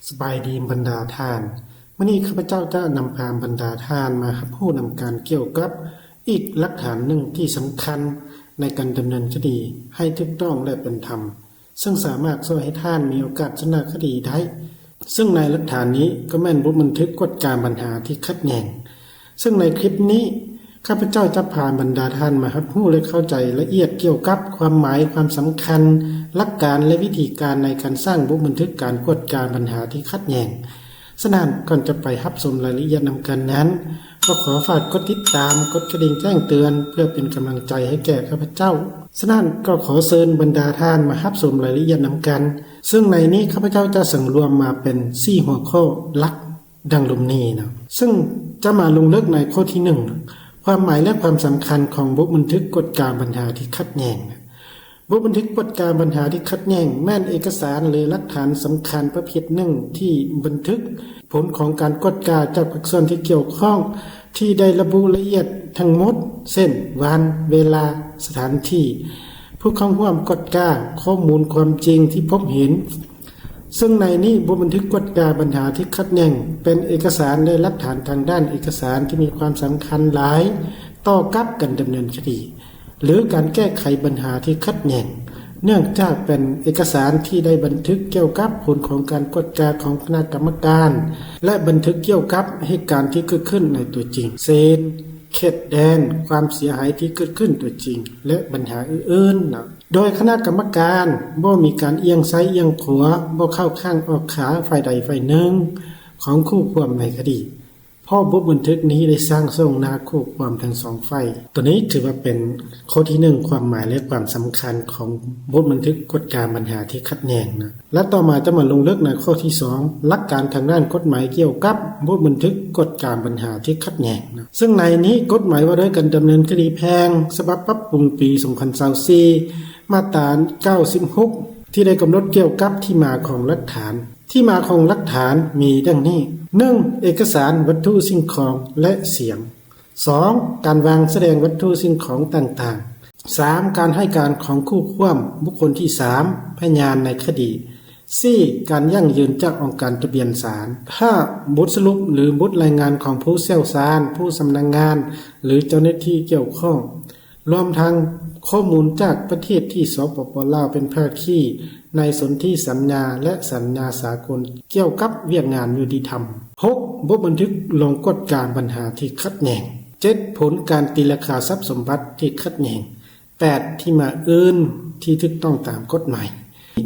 ສະບາຍດີບັນດາທ່ານ. ມື້ນີ້ຂ້າພະເຈົ້າຈະນຳພາບັນດາທ່ານມາຮັບຮູ້ນຳກັນກ່ຽວກັບອີກຫຼັກຖານໜຶ່ງທີ່ສຳຄັນໃນການດຳເນີນຄະດີໃຫ້ຖືກຕ້ອງ ແລະ ເປັນທຳ, ເຊິ່ງສາມາດຊ່ວຍໃຫ້ທ່ານມີໂອກາດຊະນະຄະດີໄດ້. ເຊິ່ງໃນຫຼັກຖານນີ້ກໍແມ່ນບົດບັນທຶກກວດກາບັນຫາທີ່ຂັດແຍ່ງ. ເຊິ່ງໃນຄລິບນີ້ ຂ້າພະເຈົ້າຈະພາບັນດາທ່ານມາຮັບຮູ້ ແລະ ເຂົ້າໃຈລະອຽດກ່ຽວກັບຄວາມໝາຍ, ຄວາມສຳຄັນ, ຫຼັກການ ແລະ ວິທີການໃນການສ້າງບົດບັນທຶກການກວດກາບັນຫາທີ່ຂັດແຍ່ງ. ສະນັ້ນ, ກ່ອນຈະໄປຮັບຊົມລາຍລະອຽດນຳກັນນັ້ນ, ກໍຂໍຝາກກົດຕິດຕາມ, ກົດກະດິ່ງແຈ້ງເຕືອນ ເພື່ອເປັນກຳລັງໃຈໃຫ້ແກ່ຂ້າພະເຈົ້າ. ສະນັ້ນ, ກໍຂໍເຊີນບັນດາທ່ານມາຮັບຊົມລາຍລະອຽດນຳກັນ. ເຊິ່ງໃນນີ້ຂ້າພະເຈົ້າຈະສັງລວມມາເປັນສີ່ຫົວຂໍ້ຫຼັກ ດັ່ງລຸ່ມນີ້ເນາະ. ເຊິ່ງຈະມາລົງເລິກໃນຂໍ້ທີໜຶ່ງ, ຄວາມໝາຍ ແລະ ຄວາມສຳຄັນຂອງບົດບັນທຶກກວດກາບັນຫາທີ່ຂັດແຍ່ງ. ບົດບັນທຶກກວດກາບັນຫາທີ່ຂັດແຍ່ງ ແມ່ນເອກະສານ ຫຼື ຫຼັກຖານສຳຄັນປະເພດໜຶ່ງທີ່ບັນທຶກຜົນຂອງການກວດກາຈາກພາກສ່ວນທີ່ກ່ຽວຂ້ອງ ທີ່ໄດ້ລະບຸລະອຽດທັງໝົດ ເຊັ່ນ ວັນ, ເວລາ, ສະຖານທີ່, ຜູ້ເຂົ້າຮ່ວມກວດກາ, ຂໍ້ມູນຄວາມຈິງທີ່ພົບເຫັນ. ເຊິ່ງໃນນີ້ ບົດບັນທຶກກວດກາບັນຫາທີ່ຂັດແຍ່ງ ເປັນເອກະສານ ແລະ ຫຼັກຖານທາງດ້ານເອກະສານທີ່ມີຄວາມສຳຄັນຫຼາຍຕໍ່ກັບການດຳເນີນຄະດີ ຫຼື ການແກ້ໄຂບັນຫາທີ່ຂັດແຍ່ງ, ເນື່ອງຈາກເປັນເອກະສານທີ່ໄດ້ບັນທຶກກ່ຽວກັບຜົນຂອງການກວດກາຂອງຄະນະກຳມະການ ແລະ ບັນທຶກກ່ຽວກັບເຫດການທີ່ເກີດຂຶ້ນໃນຕົວຈິງ, ເຊັ່ນ ເຂດແດນ, ຄວາມເສຍຫາຍທີ່ເກີດຂຶ້ນຕົວຈິງ ແລະ ບັນຫາອື່ນໆນະ. ໂດຍຄະນະກຳມະການບໍ່ມີການອຽງຊ້າຍອຽງຂວາ, ບໍ່ເຂົ້າຂ້າງອອກຂາຝ່າຍໃດຝ່າຍໜຶ່ງຂອງຄູ່ຄວາມໃນຄະດີ, ເພາະບົດບັນທຶກນີ້ໄດ້ສ້າງສົງໜ້າຄູ່ຄວາມທັງສອງຝ່າຍ. ຕົວນີ້ຖືວ່າເປັນຂໍ້ທີໜຶ່ງ, ຄວາມໝາຍ ແລະ ຄວາມສຳຄັນຂອງບົດບັນທຶກກວດກາບັນຫາທີ່ຂັດແຍ່ງນະ. ແລະ ຕໍ່ມາຈະມາລົງເລິກໃນຂໍ້ທີສອງ, ຫຼັກການທາງດ້ານກົດໝາຍກ່ຽວກັບບົດບັນທຶກກວດກາບັນຫາທີ່ຂັດແຍ່ງນະ. ເຊິ່ງໃນນີ້ ກົດໝາຍວ່າດ້ວຍການດຳເນີນຄະດີແພ່ງ ສະບັບປັບປຸງປີສອງພັນຊາວສີ່ ມາດຕາເກົ້າສິບຫົກ ທີ່ໄດ້ກຳນົດກ່ຽວກັບທີ່ມາຂອງຫຼັກຖານ. ທີ່ມາຂອງຫຼັກຖານມີດັ່ງນີ້, ໜຶ່ງ ເອກະສານ, ວັດຖຸສິ່ງຂອງ ແລະ ສຽງ. ສອງ ການວາງສະແດງວັດຖຸສິ່ງຂອງຕ່າງໆ. ສາມ ການໃຫ້ການຂອງຄູ່ຄວາມ, ບຸກຄົນທີສາມ, ພະຍານໃນຄະດີ. ສີ່ ການຢັ້ງຢືນຈາກອົງການທະບຽນສານ. ຫ້າ ບົດສະຫຼຸບ ຫຼື ບົດລາຍງານຂອງຜູ້ຊ່ຽວຊານ, ຜູ້ຊຳນານງານ ຫຼື ເຈົ້າໜ້າທີ່ກ່ຽວຂ້ອງ, ລວມທັງຂໍ້ມູນຈາກປະເທດທີ່ ສປປ ລາວ ເປັນພາຄີໃນສົນທິສັນຍາ ແລະ ສັນຍາສາກົນກ່ຽວກັບວຽກງານຍຸຕິທຳ. ຫົກ ບົດບັນທຶກລົງກວດກາບັນຫາທີ່ຂັດແຍ່ງ. ເຈັດ ຜົນການຕີລາຄາຊັບສົມບັດທີ່ຂັດແຍ່ງ. ແປດ ທີ່ມາອື່ນທີ່ຖືກຕ້ອງຕາມກົດໝາຍ.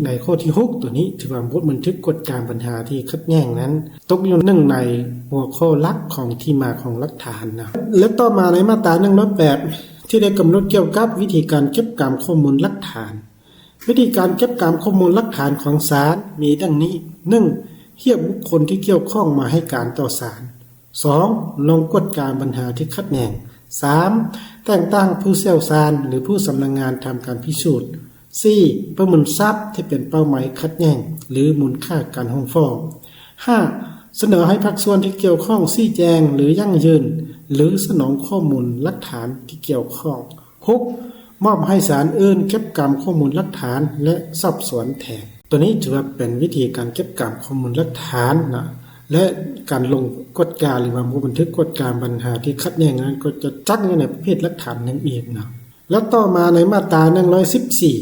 ໃນຂໍ້ທີຫົກ ຕົວນີ້ຖືວ່າບົດບັນທຶກກວດກາບັນຫາທີ່ຂັດແຍ່ງນັ້ນ ຕົກຢູ່ໜຶ່ງໃນຫົວຂໍ້ຫຼັກຂອງທີ່ມາຂອງຫຼັກຖານນະ. ແລະ ຕໍ່ມາໃນມາດຕາໜຶ່ງຮ້ອຍແປດ ທີ່ໄດ້ກຳນົດກ່ຽວກັບວິທີການເກັບກຳຂໍ້ມູນຫຼັກຖານ. ວິທີການເກັບກຳຂໍ້ມູນຫຼັກຖານຂອງສານມີດັ່ງນີ້, ໜຶ່ງ ຮຽກບຸກຄົນທີ່ກ່ຽວຂ້ອງມາໃຫ້ການຕໍ່ສານ. ສອງ ລົງກວດກາບັນຫາທີ່ຂັດແຍ່ງ. ສາມ ແຕ່ງຕັ້ງຜູ້ຊ່ຽວຊານ ຫຼື ຜູ້ຊຳນານງານທຳການພິສູດ. ສີ່ ປະເມີນຊັບທີ່ເປັນເປົ້າໝາຍຂັດແຍ່ງ ຫຼື ມູນຄ່າການຮ້ອງຟ້ອງ. ຫ້າ ສະເໜີໃຫ້ພາກສ່ວນທີ່ກ່ຽວຂ້ອງຊີ້ແຈງ ຫຼື ຢັ້ງຢືນ ຫຼື ສະໜອງຂໍ້ມູນຫຼັກຖານທີ່ກ່ຽວຂ້ອງ. ຫົກ ມອບໃຫ້ສານອື່ນເກັບກຳຂໍ້ມູນຫຼັກຖານ ແລະ ສອບສວນແທນ. ຕົວນີ້ຖືວ່າເປັນວິທີການເກັບກຳຂໍ້ມູນຫຼັກຖານນະ ແລະ ການລົງກວດກາ ຫຼືວ່າບົດບັນທຶກກວດກາບັນຫາທີ່ຂັດແຍ່ງນັ້ນ ກໍຈະຈັດຢູ່ໃນປະເພດຫຼັກຖານໜຶ່ງອີກນະ. ແລະ ຕໍ່ມາໃນມາດຕາໜຶ່ງຮ້ອຍສິບສີ່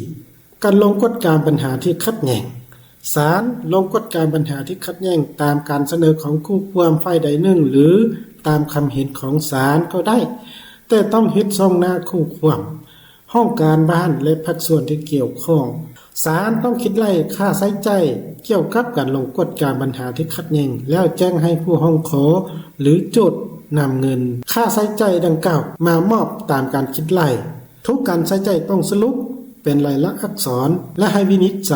ການລົງກວດກາບັນຫາທີ່ຂັດແຍ່ງ. ສານລົງກວດກາບັນຫາທີ່ຂັດແຍ່ງຕາມການສະເໜີຂອງຄູ່ຄວາມຝ່າຍໃດໜຶ່ງ ຫຼື ຕາມຄຳເຫັນຂອງສານກໍໄດ້, ແຕ່ຕ້ອງເຮັດສ່ອງໜ້າຄູ່ຄວາມ, ຫ້ອງການບ້ານ ແລະ ພາກສ່ວນທີ່ກ່ຽວຂ້ອງ. ສານຕ້ອງຄິດໄລ່ຄ່າໃຊ້ຈ່າຍກ່ຽວກັບການລົງກວດກາບັນຫາທີ່ຂັດແຍ່ງ ແລ້ວແຈ້ງໃຫ້ຜູ້ຮ້ອງຂໍ ຫຼື ໂຈດນຳເງິນຄ່າໃຊ້ຈ່າຍດັ່ງກ່າວມາມອບຕາມການຄິດໄລ່. ທຸກການໃຊ້ຈ່າຍຕ້ອງສະຫຼຸບເປັນລາຍລັກອັກສອນ ແລະ ໃຫ້ວິນິດໄຈ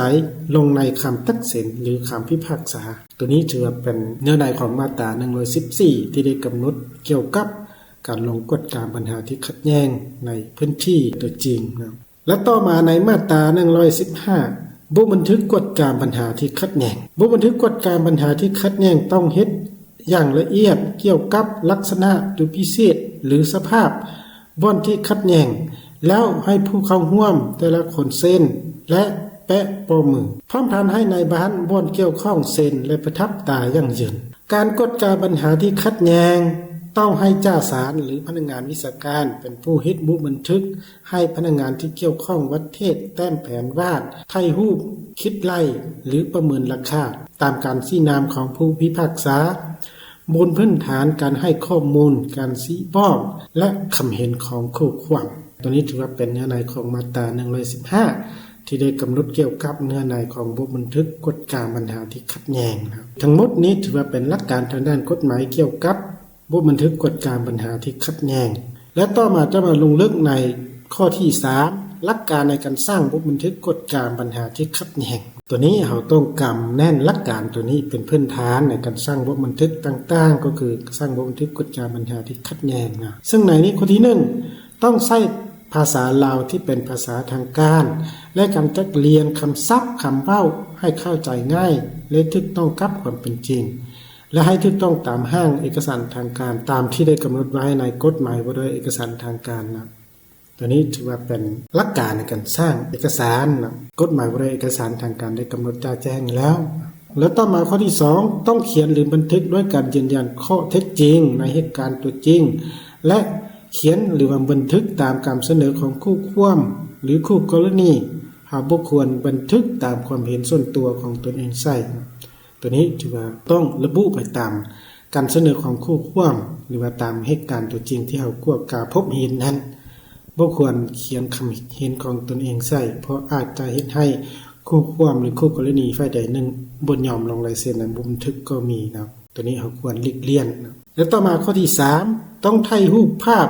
ລົງໃນຄຳຕັດສິນ ຫຼື ຄຳພິພາກສາ. ຕົວນີ້ຖືວ່າເປັນເນື້ອໃນຂອງມາດຕາໜຶ່ງຮ້ອຍສິບສີ່ ທີ່ໄດ້ກຳນົດກ່ຽວກັບການລົງກວດກາບັນຫາທີ່ຂັດແຍ່ງໃນພື້ນທີ່ຕົວຈິງນະ. ແລະ ຕໍ່ມາໃນມາດຕາໜຶ່ງຮ້ອຍສິບຫ້າ ບົດບັນທຶກກວດກາບັນຫາທີ່ຂັດແຍ່ງ. ບົດບັນທຶກກວດກາບັນຫາທີ່ຂັດແຍ່ງຕ້ອງເຮັດຢ່າງລະອຽດກ່ຽວກັບລັກສະນະໂດຍພິເສດ ຫຼື ສະພາບ ບ່ອນທີ່ຂັດແຍ່ງ ແລ້ວໃຫ້ຜູ້ເຂົ້າຮ່ວມແຕ່ລະຄົນເຊັນ ແລະ ເປັ ແປະປ້າຍມື ພ້ອມທັງໃຫ້ນາຍບ້ານບ່ອນກ່ຽວຂ້ອງເຊັນ ແລະ ປະທັບຕາຢັ້ງຢືນ. ການກວດກາບັນຫາທີ່ຂັດແຍ່ງ ຕ້ອງໃຫ້ຈ້າສານ ຫຼື ພະນັກງານວິຊາການ ເປັນຜູ້ເຮັດບຸບັນທຶກ ໃຫ້ພະນັກງານທີ່ກ່ຽວຂ້ອງວັດເທດ ແຕ້ມແຜນວາດ ຖ່າຍຮູບ ຄິດໄລ່ ຫຼື ປະເມີນລາຄາ ຕາມການຊີ້ນຳຂອງຜູ້ພິພາກສາ ບົນພື້ນຖານການໃຫ້ຂໍ້ມູນ, ການຊີ້ບອກ ແລະ ຄຳເຫັນຂອງຄູ່ຄວາມ. ໂຕນີ້ຖືວ່າເປັນເນື້ອໃນຂອງມາດຕາໜຶ່ງຮ້ອຍສິບຫ້າ ທີ່ໄດ້ກຳນົດກ່ຽວກັບເນື້ອໃນຂອງບົດບັນທຶກກວດກາບັນຫາທີ່ຂັດແຍ່ງນະ. ທັງໝົດນີ້ຖືວ່າເປັນຫຼັກການທາງດ້ານກົດໝາຍກ່ຽວກັບບົດບັນທຶກກວດກາບັນຫາທີ່ຂັດແຍ່ງ. ແລະ ຕໍ່ມາຈະມາລົງເລິກໃນຂໍ້ທີສາມ ຫຼັກການໃນການສ້າງບົດບັນທຶກກວດກາບັນຫາທີ່ຂັດແຍ່ງ. ໂຕນີ້ເຮົາຕ້ອງກຳແໜ້ນຫຼັກການໂຕນີ້ເປັນພື້ນຖານໃນການສ້າງບົດບັນທຶກຕ່າງໆ ກໍຄືສ້າງບົດບັນທຶກກວດກາບັນຫາທີ່ຂັດແຍ່ງນະ. ເຊິ່ງໃນນີ້ຂໍ້ທີໜຶ່ງ ຕ້ອງໃຊ້ພາສາລາວທີ່ເປັນພາສາທາງການ ແລະ ການຈັດລຽງຄຳສັບຄຳເວົ້າໃຫ້ເຂົ້າໃຈງ່າຍ ແລະ ຖືກຕ້ອງກັບຄວາມເປັນຈິງ ແລະ ໃຫ້ຖືກຕ້ອງຕາມຮ່າງເອກະສານທາງການ ຕາມທີ່ໄດ້ກຳນົດໄວ້ໃນກົດໝາຍວ່າດ້ວຍເອກະສານທາງການນະ. ໂຕນີ້ຖືວ່າເປັນຫຼັກການໃນການສ້າງເອກະສານນະ. ກົດໝາຍວ່າດ້ວຍເອກະສານທາງການໄດ້ກຳນົດຈະແຈ້ງຢູ່ແລ້ວ. ແລະ ຕໍ່ມາຂໍ້ທີສອງ ຕ້ອງຂຽນ ຫຼື ບັນທຶກດ້ວຍການຢືນຢັນຂໍ້ເທັດຈິງໃນເຫດການຕົວຈິງ ແລະ ຂຽນ ຫຼື ວ່າບັນທຶກຕາມການສະເໜີຂອງຄູ່ຄວາມ ຫຼື ຄູ່ກໍລະນີ. ເຮົາບໍ່ຄວນບັນທຶກຕາມຄວາມເຫັນສ່ວນຕົວຂອງຕົນເອງໃສ່. ໂຕນີ້ຖືວ່າຕ້ອງລະບຸໄປຕາມການສະເໜີຂອງຄູ່ຄວາມ ຫຼືວ່າຕາມເຫດການຕົວຈິງທີ່ເຮົາກວດກາພົບເຫັນນັ້ນ. ບໍ່ຄວນຂຽນຄຳເຫັນຂອງຕົນເອງໃສ່ ເພາະອາດຈະເຮັດໃຫ້ຄູ່ຄວາມ ຫຼື ຄູ່ກໍລະນີຝ່າຍໃດໜຶ່ງບໍ່ຍອມລົງລາຍເຊັນໃນບົດບັນທຶກກໍມີນະ. ໂຕນີ້ເຮົາຄວນຫຼີກລ່ຽງນະ. ແລະ ຕໍ່ມາຂໍ້ທີສາມ ຕ້ອງຖ່າຍຮູບພາບ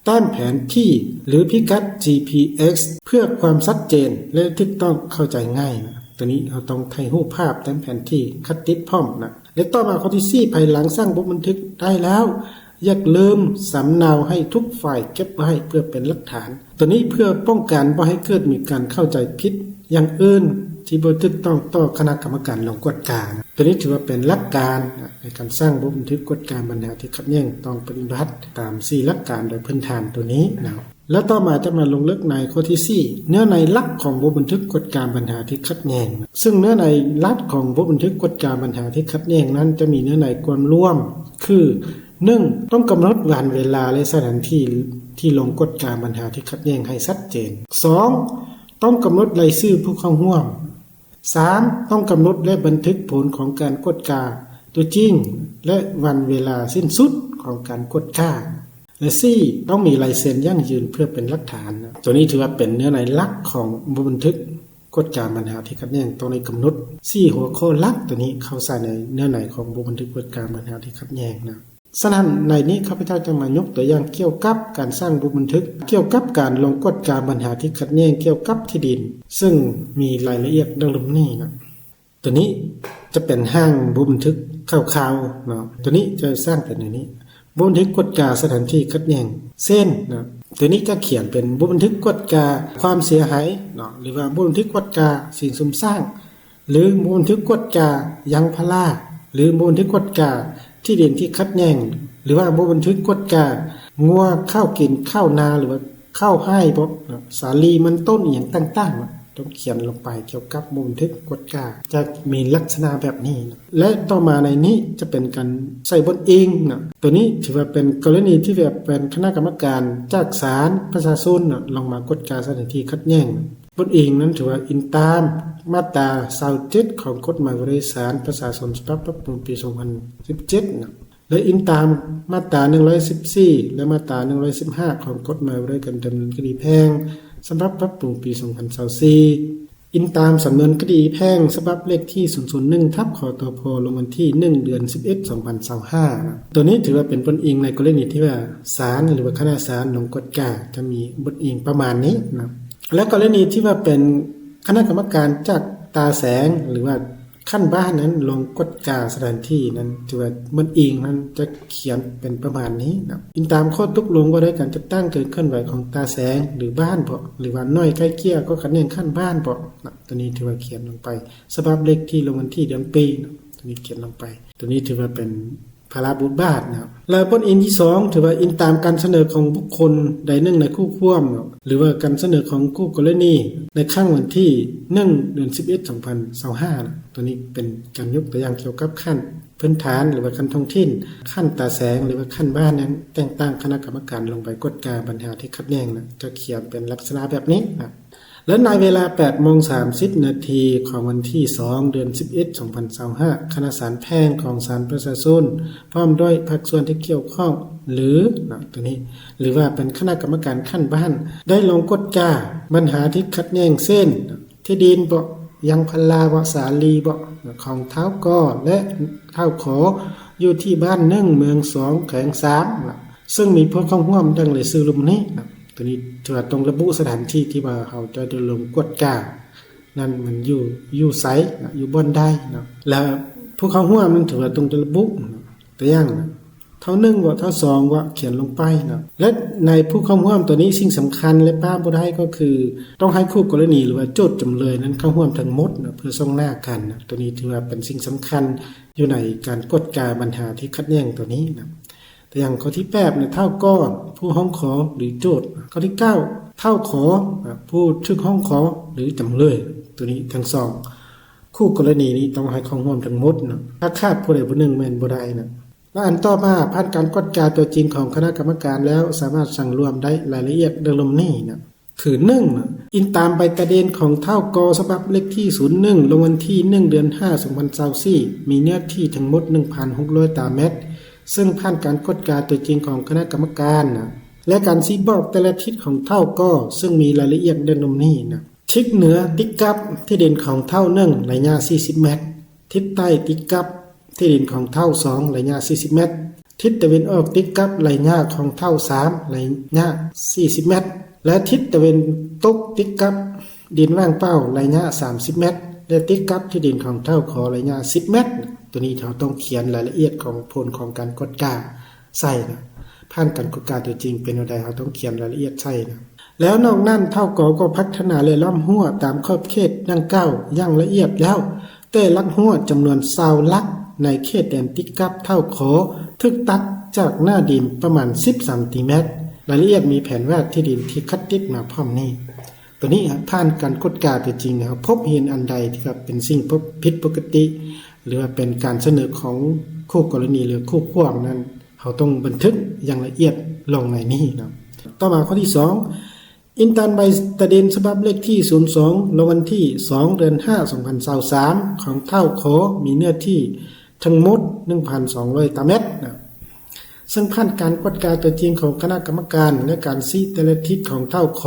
ແຕ້ມແຜນທີ່ ຫຼື ພິກັດ ຈີພີເອັກ ເພື່ອຄວາມຊັດເຈນ ແລະ ຖືກຕ້ອງເຂົ້າໃຈງ່າຍນະ. ໂຕນີ້ເຮົາຕ້ອງຖ່າຍຮູບພາບແຕ້ມແຜນທີ່ຄັດຕິດພ້ອມນະ. ແລະ ຕໍ່ມາຂໍ້ທີສີ່ ພາຍຫຼັງສ້າງບົດບັນທຶກໄດ້ແລ້ວ ຢ່າລືມສຳເນົາໃຫ້ທຸກຝ່າຍເກັບໄວ້ເພື່ອເປັນຫຼັກຖານ. ໂຕນີ້ເພື່ອປ້ອງກັນບໍ່ໃຫ້ເກີດມີການເຂົ້າໃຈຜິດຢ່າງອື່ນທີ່ບໍ່ຖືກຕ້ອງຕໍ່ຄະນະກຳມະການລົງກວດການະ. ໂຕນີ້ຖືວ່າເປັນຫຼັກການໃນການສ້າງບົດບັນທຶກກວດກາບັນຫາທີ່ຂັດແຍ່ງ ຕ້ອງປະຕິບັດຕາມສີ່ຫຼັກການໂດຍພື້ນຖານໂຕນີ້ນະ. ແລ້ວຕໍ່ມາຈະມາລົງເລິກໃນຂໍ້ທີສີ່ ເນື້ອໃນຫຼັກຂອງບົດບັນທຶກກວດກາບັນຫາທີ່ຂັດແຍ່ງ. ເຊິ່ງເນື້ອໃນຫຼັກຂອງບົດບັນທຶກກວດກາບັນຫາທີ່ຂັດແຍ່ງນັ້ນ ຈະມີເນື້ອໃນຄວາມລວມຄື ໜຶ່ງ ຕ້ອງກຳນົດວັນເວລາ ແລະ ສະຖານທີ່ທີ່ລົງກວດກາບັນຫາທີ່ຂັດແຍ່ງໃຫ້ຊັດເຈນ. ສອງ ຕ້ອງກຳນົດລາຍຊື່ຜູ້ເຂົ້າຮ່ວມ. ສາມ ຕ້ອງກຳນົດ ແລະ ບັນທຶກຜົນຂອງການກວດກາຕົວຈິງ ແລະ ວັນເວລາສິ້ນສຸດຂອງການກວດກາ. ແລະ ສີ່ ຕ້ອງມີລາຍເຊັນຢັ້ງຢືນເພື່ອເປັນຫຼັກຖານ. ໂຕນີ້ຖືວ່າເປັນເນື້ອໃນຫຼັກຂອງບົດບັນທຶກກວດກາບັນຫາທີ່ຂັດແຍ່ງ. ຕ້ອງໄດ້ກຳນົດສີ່ຫົວຂໍ້ຫຼັກໂຕນີ້ເຂົ້າໃສ່ໃນເນື້ອໃນຂອງບົດບັນທຶກກວດກາບັນຫາທີ່ຂັດແຍ່ງນະ. ສະນັ້ນ ໃນນີ້ຂ້າພະເຈົ້າຈະມາຍົກຕົວຢ່າງກ່ຽວກັບການສ້າງບົດບັນທຶກ ກ່ຽວກັບການລົງກວດກາບັນຫາທີ່ຂັດແຍ່ງກ່ຽວກັບທີ່ດິນ ເຊິ່ງມີລາຍລະອຽດດັ່ງລຸ່ມນີ້ນະ. ໂຕນີ້ຈະເປັນຮ່າງບົດບັນທຶກຄ່າວໆເນາະ. ໂຕນີ້ຈະສ້າງເປັນແນວນີ້ ບົດບັນທຶກກວດກາສະຖານທີ່ຂັດແຍ່ງ ເຊັ່ນເນາະ ໂຕນີ້ຈະຂຽນເປັນບົດບັນທຶກກວດກາຄວາມເສຍຫາຍເນາະ ຫຼືວ່າບົດບັນທຶກກວດກາສິ່ງຊຸມສ້າງ ຫຼືບົດບັນທຶກກວດກາຢາງພາລາ ຫຼືບົດບັນທຶກກວດກາທີ່ດິນທີ່ຂັດແຍ່ງ ຫຼືວ່າບົດບັນທຶກກວດກາງົວເຂົ້າກິນເຂົ້ານາ ຫຼືວ່າເຂົ້າໄຮ່ບໍ ສາລີມັນຕົ້ນ ອີ່ຫຍັງຕ່າງໆເນາະ ຕ້ອງຂຽນລົງໄປກ່ຽວກັບບົດບັນທຶກກວດກາ ຈະມີລັກສະນະແບບນີ້ເນາະ. ແລະ ຕໍ່ມາໃນນີ້ຈະເປັນການໃສ່ບົດອີງເນາະ. ໂຕນີ້ຖືວ່າເປັນກໍລະນີທີ່ແບບເປັນຄະນະກຳມະການຈາກສານປະຊາຊົນເນາະ ລົງມາກວດກາສະຖານທີ່ຂັດແຍ່ງ. ບົດອີງນັ້ນຖືວ່າອີງຕາມມາດຕາຊາວເຈັດຂອງກົດໝາຍວ່າດ້ວຍສານປະຊາຊົນ ສະບັບປັບປຸງປີສອງພັນສິບເຈັດນະ ແລະ ອີງຕາມມາດຕາໜຶ່ງຮ້ອຍສິບສີ່ ແລະ ມາດຕາໜຶ່ງຮ້ອຍສິບຫ້າຂອງກົດໝາຍວ່າດ້ວຍການດຳເນີນຄະດີແພ່ງ ສະບັບປັບປຸງປີສອງພັນຊາວສີ່ ອີງຕາມສຳນວນຄະດີແພ່ງສະບັບເລກທີສູນສູນໜຶ່ງ ທັບ ຄຕພ ລົງວັນທີໜຶ່ງ ເດືອນສິບເອັດ ສອງພັນຊາວຫ້ານະ. ໂຕນີ້ຖືວ່າເປັນບົດອີງໃນກໍລະນີທີ່ວ່າສານ ຫຼືວ່າຄະນະສານລົງກວດກາ ຈະມີບົດອີງປະມານນີ້ນະ. ແລະ ກໍລະນີທີ່ວ່າເປັນຄະນະກຳມະການຈາກຕາແສງ ຫຼືວ່າຂັ້ນບ້ານນັ້ນລົງກວດກາສະຖານທີ່ນັ້ນ ຖືວ່າບົດອີງນັ້ນຈະຂຽນເປັນປະມານນີ້ນະ. ອີງຕາມຂໍ້ຕົກລົງວ່າດ້ວຍການຈັດຕັ້ງການເຄື່ອນໄຫວຂອງຕາແສງ ຫຼືບ້ານບໍ ຫຼືວ່າໜ່ວຍໄກ່ເກ່ຍກໍຂັດແຍ່ງຂັ້ນບ້ານບໍນະ. ໂຕນີ້ຖືວ່າຂຽນລົງໄປ ສະບັບເລກທີລົງວັນທີເດືອນປີນະ ໂຕນີ້ຂຽນລົງໄປ. ໂຕນີ້ຖືວ່າເປັນ ພາລະບົດບາດນະ. ແລະບົດອີງທີສອງ ຖືວ່າອີງຕາມການສະເໜີຂອງບຸກຄົນໃດໜຶ່ງໃນຄູ່ຄວາມເນາະ ຫຼືວ່າການສະເໜີຂອງຄູ່ກໍລະນີໃນຄັ້ງວັນທີໜຶ່ງ ເດືອນສິບເອັດ ສອງພັນຊາວຫ້ານະ. ໂຕນີ້ເປັນການຍົກຕົວຢ່າງກ່ຽວກັບຂັ້ນພື້ນຖານ ຫຼືວ່າຂັ້ນທ້ອງຖິ່ນ, ຂັ້ນຕາແສງ ຫຼືວ່າຂັ້ນບ້ານນັ້ນ ແຕ່ງຕັ້ງຄະນະກຳມະການລົງໄປກວດກາບັນຫາທີ່ຂັດແຍ່ງນະ ຈະຂຽນເປັນລັກສະນະແບບນີ້ນະ. ແລະໃນເວລາແປດໂມງສາມສິບນາທີຂອງວັນທີສອງ ເດືອນສິບເອັດ ສອງພັນຊາວຫ້າ ຄະນະສານແພ່ງຂອງສານປະຊາຊົນ ພ້ອມດ້ວຍພາກສ່ວນທີ່ກ່ຽວຂ້ອງ ຫຼື ນະ ໂຕນີ້ ຫຼືວ່າເປັນຄະນະກຳມະການຂັ້ນບ້ານ ໄດ້ລົງກວດກາບັນຫາທີ່ຂັດແຍ່ງ ເຊັ່ນ ທີ່ດິນເບາະ ຢາງພາລາເບາະ ສາລີເບາະ ຂອງທ້າວ ກ ແລະ ທ້າວ ຂ ຢູ່ທີ່ບ້ານໜຶ່ງ ເມືອງສອງ ແຂວງສາມນະ ເຊິ່ງມີຜູ້ເຂົ້າຮ່ວມດັ່ງລາຍຊື່ລຸ່ມນີ້ນະ. ໂຕນີ້ຖືວ່າຕ້ອງລະບຸສະຖານທີ່ທີ່ວ່າເຮົາຈະໄດ້ລົງກວດການັ້ນ ມັນຢູ່ ຢູ່ໃສນະ ຢູ່ບ່ອນໃດນະ ແລະຜູ້ເຂົ້າຮ່ວມນັ້ນຖືວ່າຕ້ອງລະບຸນະ ຕົວຢ່າງນະ ທ້າວໜຶ່ງເບາະ ທ້າວສອງເບາະ ຂຽນລົງໄປນະ. ແລະໃນຜູ້ເຂົ້າຮ່ວມໂຕນີ້ ສິ່ງສຳຄັນ ແລະປະບໍ່ໄດ້ກໍຄື ຕ້ອງໃຫ້ຄູ່ກໍລະນີ ຫຼືວ່າໂຈດຈຳເລີຍນັ້ນເຂົ້າຮ່ວມທັງໝົດນະ ເພື່ອສ່ອງໜ້າກັນນະ. ໂຕນີ້ຖືວ່າເປັນສິ່ງສຳຄັນຢູ່ໃນການກວດກາບັນຫາທີ່ຂັດແຍ່ງໂຕນີ້ນະ. ຕົວຢ່າງຂໍ້ທີແປດນະ ທ້າວ ກ ຜູ້ຮ້ອງຂໍ ຫຼື ໂຈດ. ຂໍ້ທີເກົ້າ ທ້າວ ຂ ຜູ້ຖືກຮ້ອງຂໍ ຫຼື ຈຳເລີຍ. ໂຕນີ້ທັງສອງຄູ່ກໍລະນີນີ້ຕ້ອງໃຫ້ເຂົ້າຮ່ວມທັງໝົດນະ ຖ້າຂາດຜູ້ໃດຜູ້ໜຶ່ງແມ່ນບໍ່ໄດ້ນະ. ແລະອັນຕໍ່ມາ ຜ່ານການກວດກາຕົວຈິງຂອງຄະນະກຳມະການແລ້ວ ສາມາດສັງລວມໄດ້ລາຍລະອຽດດັ່ງລຸ່ມນີ້ນະ ຄື ໜຶ່ງ ອີງຕາມໃບຕາດິນຂອງທ້າວ ກ ສະບັບເລກທີສູນໜຶ່ງ ລົງວັນທີໜຶ່ງ ເດືອນຫ້າ ສອງພັນຊາວສີ່ ມີເນື້ອທີ່ທັງໝົດໜຶ່ງພັນຫົກຮ້ອຍຕາແມັດ ເຊິ່ງຜ່ານການກວດກາຕົວຈິງຂອງຄະນະກຳມະການນະ ແລະການຊີ້ບອກແຕ່ລະທິດຂອງທ້າວ ກ ເຊິ່ງມີລາຍລະອຽດດັ່ງລຸ່ມນີ້ນະ. ທິດເໜືອຕິດກັບທີ່ດິນຂອງທ້າວ ໜຶ່ງ ໄລຍະສີ່ສິບແມັດ, ທິດໃຕ້ຕິດກັບທີ່ດິນຂອງທ້າວ ສອງ ໄລຍະສີ່ສິບແມັດ, ທິດຕາເວັນອອກຕິດກັບໄລຍະຂອງທ້າວ ສາມ ໄລຍະສີ່ສິບແມັດ ແລະ ທິດຕາເວັນຕົກຕິດກັບດິນວ່າງເປົ່າໄລຍະສາມສິບແມັດ ແລະ ຕິດກັບທີ່ດິນຂອງທ້າວ ຂ ໄລຍະສິບແມັດ. ໂຕນີ້ເຮົາຕ້ອງຂຽນລາຍລະອຽດຂອງຜົນຂອງການກວດກາໃສ່ນະ. ຜ່ານການກວດກາຕົວຈິງເປັນແນວໃດ ເຮົາຕ້ອງຂຽນລາຍລະອຽດໃສ່ນະ. ແລ້ວນອກນັ້ນ ທ້າວ ກ ກໍພັດທະນາ ແລະ ລ້ອມຮົ້ວຕາມຂອບເຂດດັ່ງກ່າວຢ່າງລະອຽດແລ້ວ ແຕ່ຫຼັກຮົ້ວຈຳນວນຊາວຫຼັກໃນເຂດແດນຕິດກັບທ້າວ ຂ ຖືກຕັດຈາກໜ້າດິນປະມານສິບຊັງຕີແມັດ. ລາຍລະອຽດມີແຜນວາດທີ່ດິນທີ່ຂັດຕິດມາພ້ອມນີ້. ໂຕນີ້ ຫາກຜ່ານການກວດກາຕົວຈິງ ເຮົາພົບເຫັນອັນໃດທີ່ວ່າເປັນສິ່ງຜິດປົກກະຕິ ຫຼືວ່າເປັນການສະເໜີຂອງຄູ່ກໍລະນີ ຫຼື ຄູ່ຄວາມນັ້ນ ເຮົາຕ້ອງບັນທຶກຢ່າງລະອຽດລົງໃນນີ້ນະ. ຕໍ່ມາຂໍ້ທີສອງ ອີງຕາມໃບຕາດິນສະບັບເລກທີສູນສອງ ລະວັນທີສອງ ເດືອນຫ້າ ສອງພັນຊາວສາມ ຂອງທ້າວ ຂ ມີເນື້ອທີ່ທັງໝົດໜຶ່ງພັນສອງຮ້ອຍຕາແມັດນະ. ເຊິ່ງຜ່ານການກວດກາຕົວຈິງຂອງຄະນະກຳມະການ ແລະ ການຊີ້ແຕ່ລະທິດຂອງທ້າວ ຂ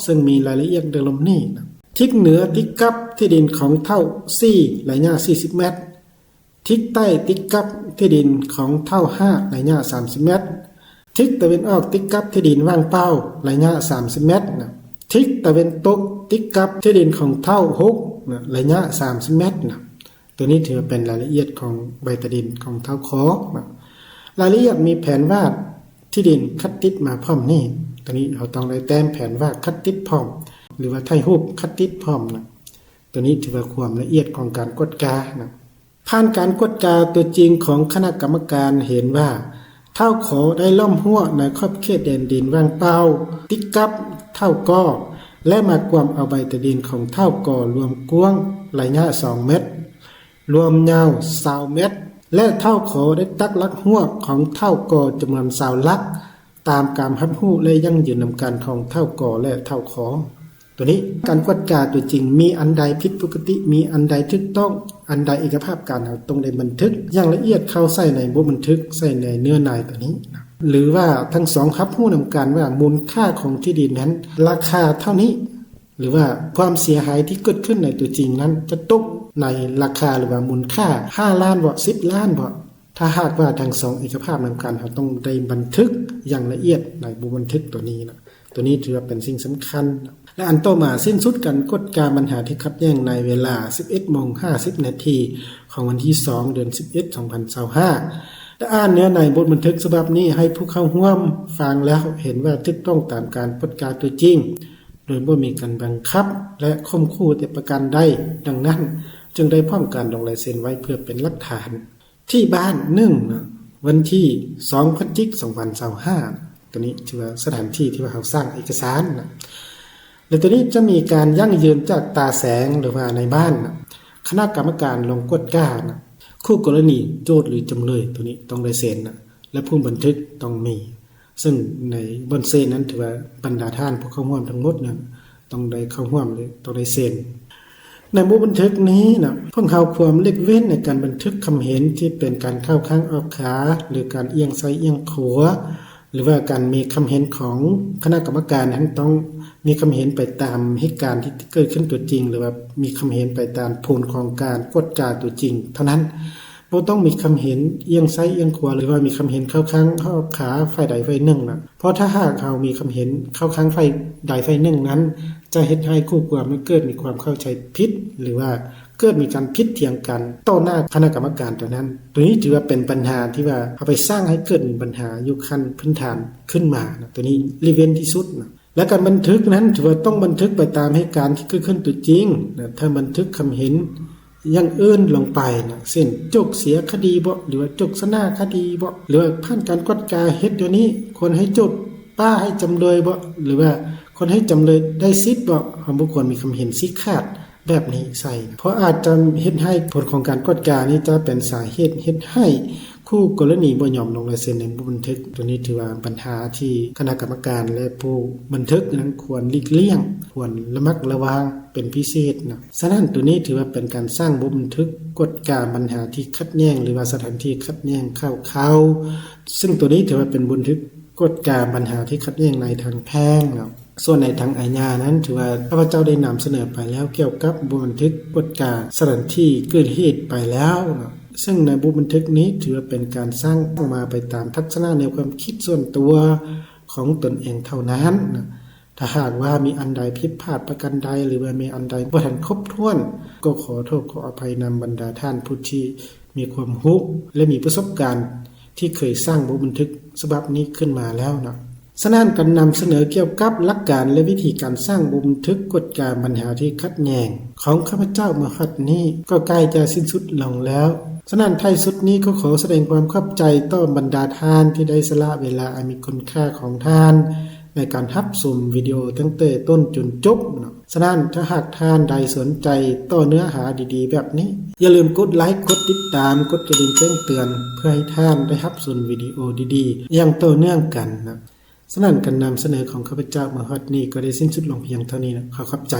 ເຊິ່ງມີລາຍລະອຽດດັ່ງລຸ່ມນີ້ນະ. ທິດເໜືອຕິດກັບທີ່ດິນຂອງທ້າວ ສີ່ ໄລຍະສີ່ສິບແມັດ, ທິດໃຕ້ຕິດກັບທີ່ດິນຂອງທ້າວ ຫ້າ ໄລຍະສາມສິບແມັດ, ທິດຕາເວັນອອກຕິດກັບທີ່ດິນວ່າງເປົ່າໄລຍະສາມສິບແມັດນະ, ທິດຕາເວັນຕົກຕິດກັບທີ່ດິນຂອງທ້າວ ຫົກ ນະ ໄລຍະສາມສິບແມັດນະ. ໂຕນີ້ຖືວ່າເປັນລາຍລະອຽດຂອງໃບຕາດິນຂອງທ້າວ ຂ ນະ. ລາຍລະອຽດມີແຜນວາດທີ່ດິນຂັດຕິດມາພ້ອມນີ້. ໂຕນີ້ເຮົາຕ້ອງໄດ້ແຕ້ມແຜນວາດຂັດຕິດພ້ອມ ຫຼືວ່າຖ່າຍຮູບຂັດຕິດພ້ອມນະ. ໂຕນີ້ຖືວ່າຄວາມລະອຽດຂອງການກວດການະ. ຜ່ານການກວດກາຕົວຈິງຂອງຄະນະກຳມະການເຫັນວ່າ ທ້າວ ຂ ໄດ້ລ້ອມຮົ້ວໃນຂອບເຂດແດນດິນວ່າງເປົ່າຕິດກັບທ້າວ ກ ແລະ ມາກວມເອົາໃບຕາດິນຂອງທ້າວ ກ ລວມກວ້າງໄລຍະສອງແມັດ, ລວມຍາວຊາວແມັດ ແລະ ທ້າວ ຂ ໄດ້ຕັດຫຼັກຮົ້ວຂອງທ້າວ ກ ຈຳນວນຊາວຫຼັກ ຕາມການຮັບຮູ້ ແລະ ຢັ້ງຢືນນຳກັນຂອງທ້າວ ກ ແລະ ທ້າວ ຂ. ໂຕນີ້ ການກວດກາຕົວຈິງ ມີອັນໃດຜິດປົກກະຕິ ມີອັນໃດຖືກຕ້ອງ ອັນໃດເອກະພາບການ ເຮົາຕ້ອງໄດ້ບັນທຶກຢ່າງລະອຽດເຂົ້າໃສ່ໃນບົດບັນທຶກ ໃສ່ໃນເນື້ອໃນໂຕນີ້ນະ. ຫຼືວ່າທັງສອງຮັບຮູ້ນຳກັນວ່າມູນຄ່າຂອງທີ່ດິນນັ້ນ ລາຄາເທົ່ານີ້ ຫຼືວ່າຄວາມເສຍຫາຍທີ່ເກີດຂຶ້ນໃນຕົວຈິງນັ້ນ ຈະຕົກໃນລາຄາ ຫຼືວ່າມູນຄ່າຫ້າລ້ານບໍ ສິບລ້ານບໍ. ຖ້າຫາກວ່າທັງສອງເອກະພາບນຳກັນ ເຮົາຕ້ອງໄດ້ບັນທຶກຢ່າງລະອຽດໃນບົດບັນທຶກໂຕນີ້ນະ. ໂຕນີ້ຖືວ່າເປັນສິ່ງສຳຄັນ. ແລະ ອັນຕໍ່ມາ ສິ້ນສຸດການກວດກາບັນຫາທີ່ຂັດແຍ່ງໃນເວລາສິບເອັດໂມງຫ້າສິບນາທີຂອງວັນທີສອງ ເດືອນສິບເອັດ ສອງພັນຊາວຫ້າ. ໄດ້ອ່ານເນື້ອໃນບົດບັນທຶກສະບັບນີ້ໃຫ້ຜູ້ເຂົ້າຮ່ວມຟັງແລ້ວເຫັນວ່າຖືກຕ້ອງຕາມການກວດກາຕົວຈິງ ໂດຍບໍ່ມີການບັງຄັບ ແລະ ຂົ່ມຂູ່ແຕ່ປະການໃດ. ດັ່ງນັ້ນ ຈຶ່ງໄດ້ພ້ອມການລົງລາຍເຊັນໄວ້ເພື່ອເປັນຫຼັກຖານ. ທີ່ບ້ານ ໜຶ່ງນະ ວັນທີສອງ ພະຈິກ ສອງພັນຊາວຫ້າ ໂຕນີ້ຖືວ່າສະຖານທີ່ທີ່ວ່າເຮົາສ້າງເອກະສານນະ ແລະ ໂຕນີ້ຈະມີການຢັ້ງຢືນຈາກຕາແສງ ຫຼືວ່ານາຍບ້ານນະ ຄະນະກຳມະການລົງກວດການະ ຄູ່ກໍລະນີ ໂຈດ ຫຼື ຈຳເລີຍ ໂຕນີ້ຕ້ອງໄດ້ເຊັນນະ ແລະ ຜູ້ບັນທຶກຕ້ອງມີ ເຊິ່ງໃນບ່ອນເຊັນນັ້ນຖືວ່າບັນດາທ່ານຜູ້ເຂົ້າຮ່ວມທັງໝົດນັ້ນຕ້ອງໄດ້ເຂົ້າຮ່ວມ ຫຼື ຕ້ອງໄດ້ເຊັນ. ໃນບົດບັນທຶກນີ້ນະ ພວກເຮົາຄວນຫຼີກເວັ້ນໃນການບັນທຶກຄຳເຫັນທີ່ເປັນການເຂົ້າຂ້າງອອກຂາ ຫຼື ການອຽງຊ້າຍອຽງຂວາ ຫຼືວ່າການມີຄຳເຫັນຂອງຄະນະກຳມະການຫັ້ນ ຕ້ອງມີຄຳເຫັນໄປຕາມເຫດການທີ່ເກີດຂຶ້ນຕົວຈິງ ຫຼືວ່າມີຄຳເຫັນໄປຕາມຜົນຂອງການກວດກາຕົວຈິງເທົ່ານັ້ນ. ບໍ່ຕ້ອງມີຄຳເຫັນອຽງຊ້າຍອຽງຂວາ ຫຼືວ່າມີຄຳເຫັນເຂົ້າຂ້າງເຂົ້າຂາຝ່າຍໃດຝ່າຍໜຶ່ງນະ. ເພາະຖ້າຫາກເຮົາມີຄຳເຫັນເຂົ້າຂ້າງຝ່າຍໃດຝ່າຍໜຶ່ງນັ້ນ ຈະເຮັດໃຫ້ຄູ່ຄວາມນັ້ນເກີດມີຄວາມເຂົ້າໃຈຜິດ ຫຼືວ່າເກີດມີການຜິດຖຽງກັນຕໍ່ໜ້າຄະນະກຳມະການຕົວນັ້ນ. ໂຕນີ້ຖືວ່າເປັນບັນຫາທີ່ວ່າເຮົາໄປສ້າງໃຫ້ເກີດມີບັນຫາຢູ່ຂັ້ນພື້ນຖານຂຶ້ນມານະ. ໂຕນີ້ຫຼີກເວັ້ນທີ່ສຸດນະ. ແລະ ການບັນທຶກນັ້ນຖືວ່າຕ້ອງບັນທຶກໄປຕາມເຫດການທີ່ເກີດຂຶ້ນຕົວຈິງນະ. ຖ້າບັນທຶກຄຳເຫັນຢ່າງອື່ນລົງໄປນະ ເຊັ່ນ ໂຈດເສຍຄະດີບໍ ຫຼືວ່າໂຈດຊະນະຄະດີບໍ ຫຼືວ່າຜ່ານການກວດກາເຮັດແນວນີ້ ຄວນໃຫ້ໂຈດປ້າໃຫ້ຈຳເລີຍບໍ ຫຼືວ່າຄວນໃຫ້ຈຳເລີຍໄດ້ສິດບໍ ເຮົາບໍ່ຄວນມີຄຳເຫັນຊີ້ຂາດແບບນີ້ໃສ່ນະ ເພາະອາດຈະເຮັດໃຫ້ຜົນຂອງການກວດການີ້ຈະເປັນສາເຫດເຮັດໃຫ້ ຄູ່ກໍລະນີບໍ່ຍອມລົງລາຍເຊັນໃນບົດບັນທຶກ. ໂຕນີ້ຖືວ່າບັນຫາທີ່ຄະນະກຳມະການ ແລະ ຜູ້ບັນທຶກນັ້ນຄວນຫຼີກລ່ຽງ, ຄວນລະມັດລະວັງເປັນພິເສດນະ. ສະນັ້ນ ໂຕນີ້ຖືວ່າເປັນການສ້າງບົດບັນທຶກກວດກາບັນຫາທີ່ຂັດແຍ່ງ ຫຼືວ່າສະຖານທີ່ຂັດແຍ່ງຂ່າວຄາວ, ເຊິ່ງໂຕນີ້ຖືວ່າເປັນບົດບັນທຶກກວດກາບັນຫາທີ່ຂັດແຍ່ງໃນທາງແພ່ງເນາະ. ສ່ວນໃນທາງອາຍານັ້ນ ຖືວ່າຂ້າພະເຈົ້າໄດ້ນຳສະເໜີໄປແລ້ວ ກ່ຽວກັບບົດບັນທຶກກວດກາສະຖານທີ່ເກີດເຫດໄປແລ້ວເນາະ, ເຊິ່ງໃນບົດບັນທຶກນີ້ຖືວ່າເປັນການສ້າງອອກມາໄປຕາມທັດສະນະແນວຄວາມຄິດສ່ວນຕົວຂອງຕົນເອງເທົ່ານັ້ນເນາະ. ຖ້າຫາກວ່າມີອັນໃດຜິດພາດປະການໃດ ຫຼືວ່າມີອັນໃດບໍ່ທັນຄົບຖ້ວນ ກໍຂໍໂທດຂໍອະໄພນຳບັນດາທ່ານຜູ້ທີ່ມີຄວາມຮູ້ ແລະ ມີປະສົບການທີ່ເຄີຍສ້າງບົດບັນທຶກສະບັບນີ້ຂຶ້ນມາແລ້ວເນາະ. ສະນັ້ນ ການນຳສະເໜີກ່ຽວກັບຫຼັກການ ແລະ ວິທີການສ້າງບົດບັນທຶກກວດກາບັນຫາທີ່ຂັດແຍ່ງຂອງຂ້າພະເຈົ້າມາຮອດນີ້ ກໍໃກ້ຈະສິ້ນສຸດລົງແລ້ວ. ສະນັ້ນ ທ້າຍສຸດນີ້ກໍຂໍສະແດງຄວາມຂອບໃຈຕໍ່ບັນດາທ່ານທີ່ໄດ້ສະຫຼະເວລາອັນມີຄຸນຄ່າຂອງທ່ານ ໃນການຮັບຊົມວິດີໂອຕັ້ງແຕ່ຕົ້ນຈົນຈົບເນາະ. ສະນັ້ນ ຖ້າຫາກທ່ານໃດສົນໃຈຕໍ່ເນື້ອຫາດີໆແບບນີ້ ຢ່າລືມກົດໄລ, ກົດຕິດຕາມ, ກົດກະດິ່ງແຈ້ງເຕືອນ ເພື່ອໃຫ້ທ່ານໄດ້ຮັບຊົມວິດີໂອດີໆຢ່າງຕໍ່ເນື່ອງກັນນະ. ສະນັ້ນ ການນຳສະເໜີຂອງຂ້າພະເຈົ້າມາຮອດນີ້ກໍໄດ້ສິ້ນສຸດລົງພຽງເທົ່ານີ້ນະ. ຂໍຂອບໃຈ.